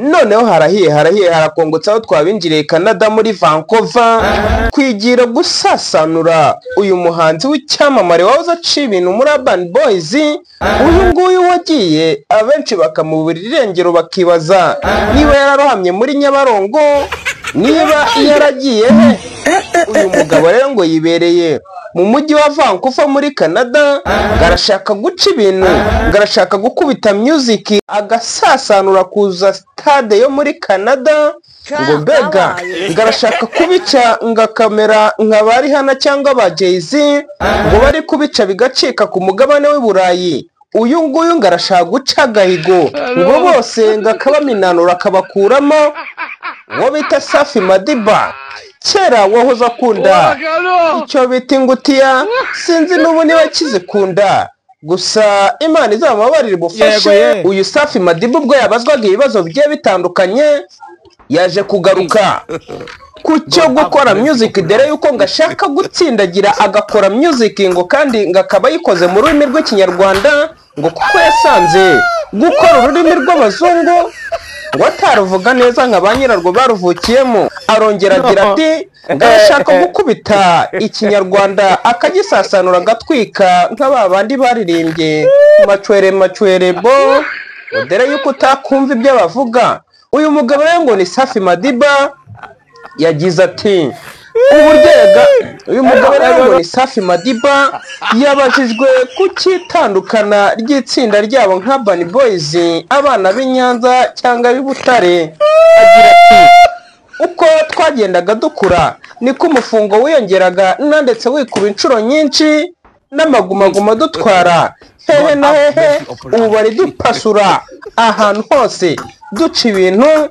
Noneho harahiye, harahiye, harakongotse aho twabinjiriye Canada muri Vancouver kwigira gusasanura uyu muhanzi w'icyamamare wahoze aca ibintu muri Urban Boys. Uyu nguyu wagiye abenshi bakamuburira irengero, bakibaza niba yararohamye muri Nyabarongo, niba yaragiye he. Uyu mugabo rero ngo yibereye mu mujyi wa Vancouver muri Canada, ngo arashaka guca ibintu, ngo arashaka gukubita music agasasanura kuza stade yo muri Canada, ngo mbega ngo arashaka kubica ngo akamera nka ba Rihanna cyangwa ba Jay-Z, ngo bari kubica bigacika ku mugabane w'i Burayi. Uyu nguyu ngo arashaka guca agahigo, ngo bose ngo akabaminanura akabakuramo. Uwo bita Safi Madiba kera wahoze akunda icyo bita ingutiya, sinzi n'ubu niba akizikunda, gusa Imana izamubabarire imufashe. Yego ye. Uyu Safi Madiba ubwo yabazwaga ibibazo bigiye bitandukanye, yaje kugaruka ku cyo gukora music, dore yuko ngo ashaka gutsindagira agakora music, ngo kandi ngo akaba ayikoze mu rurimi rw'Ikinyarwanda, ngo kuko yasanze gukora ururimi rw'abazungu ngo ataruvuga neza nka ba nyirarwo baruvukiyemo. Arongera agira ati ngo arashaka gukubita Ikinyarwanda akagisasanura agatwika nka ba bandi baririmbye macwere macwere bo, dore yuko utakumva ibyo bavuga. Uyu mugabo rero ngo ni Safi Madiba yagize ati uburyo yaga. Uyu mugabo rero ngo ni Safi Madiba yabajijwe ku cyitandukana ry'itsinda ryabo nka Urban Boys, abana b'i Nyanza cyangwa b'i Butare, agira ati uko twagendaga dukura niko umufungo wiyongeraga na ndetse wikuba inshuro nyinshi, n'amagumaguma dutwara hehe na hehe, ubu bari dupasura ahantu hose duca ibintu.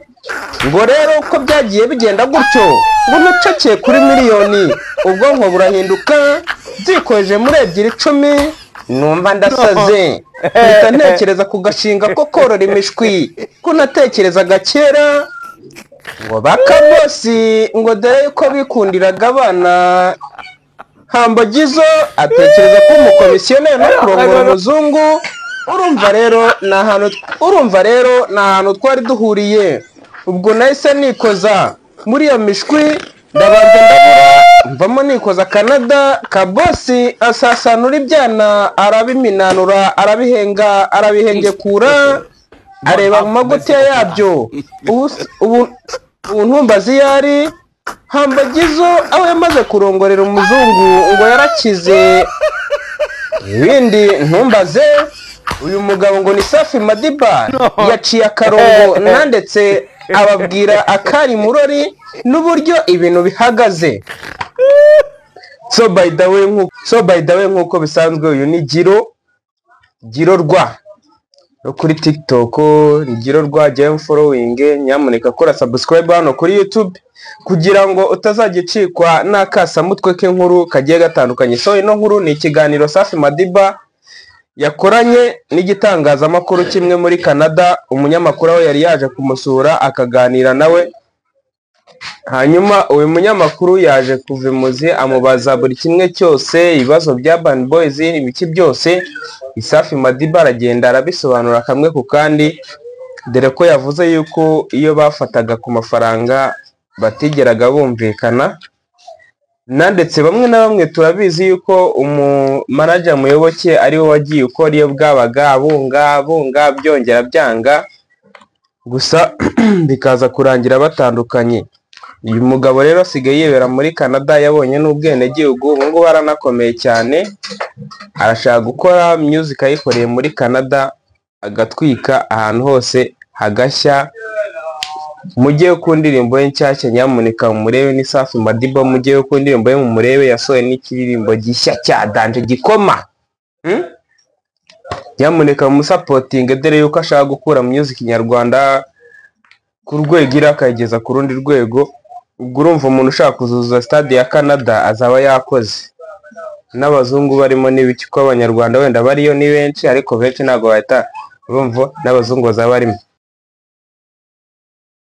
Ngo rero uko byagiye bigenda gutyo, ngo naceceye kuri miliyoni ubwonko burahinduka, byikoje muri 2.10 numva ndasaze, mpita ntekereza ku gashinga ko korora imishwi ko natekerezaga kera, ngo bakabosi, ngo dore yuko bikundiraga abana. Hambagizo atekereza ko umukomisiyoneri no kurongora umuzungu. Urumva rero ni ahantu twari duhuriye. Ubwo nahise nikoza muri iyo mishwi, ndabanza ndabura mvamo nikoza Canada. Kabosi asasanura ibyana, arabiminanura, arabihenga, arabihengekura, areba mu magutiya yabyo. Ubu ntumbazi iyo ari Hambagizo aho yamaze kurongorera umuzungu, ngo yarakize, ibindi ntumbaze. Uyu mugabo ngo ni Safi Madiba yaciye akarongo na ndetse ababwira akari murori n'uburyo ibintu bihagaze. So by the way, nk'uko bisanzwe, uyu ni Giro Giro rwa no kuri TikTok ni Giro rwa jya following, nyamuneka kora subscribe hano kuri YouTube kugira ngo utazajya ucikwa n'akasamutwe k'inkuru kagiye gatandukanye. So ino nkuru ni ikiganiro Safi Madiba yakoranye n'igitangazamakuru kimwe muri Canada, umunyamakuru aho yari yaje kumusura akaganira nawe. Hanyuma uyu munyamakuru yaje kuva imuzi amubaza buri kimwe cyose, ibibazo bya Urban Boys, ibiki byose. Safi Madiba aragenda arabisobanura kamwe ku kandi, dore ko yavuze yuko iyo bafataga ku mafaranga batigeraga bumvikana, na ndetse bamwe na bamwe turabizi yuko umumanager Muyoboke ari we wagiye ukora iyo bwabaga, abunga abunga, byongera byanga, gusa bikaza kurangira batandukanye. Uyu mugabo rero asigaye yibera muri Canada, yabonye n'ubwenegihugu, ubu ngubu aranakomeye cyane, arashaka gukora music ayikoreye muri Canada agatwika ahantu hose hagashya. Mujye ku ndirimbo ye nshyashya, nyamuneka mumurebe, ni Safi Madiba. Mujye ku ndirimbo ye mumurebe, yasohoye n'ikiririmbo gishya cya danger gikoma. Nyamuneka mumusupportinge, dore yuko ashaka gukura music nyarwanda ku rwego iri akayigeza ku rundi rwego. Ubwo urumva umuntu ushaka kuzuza stade ya Canada azaba yakoze, n'abazungu barimo n'ibiki, ko Abanyarwanda wenda bariyo ni benshi, ariko benshi ntabwo bahita, urumva n'abazungu bazaba barimo.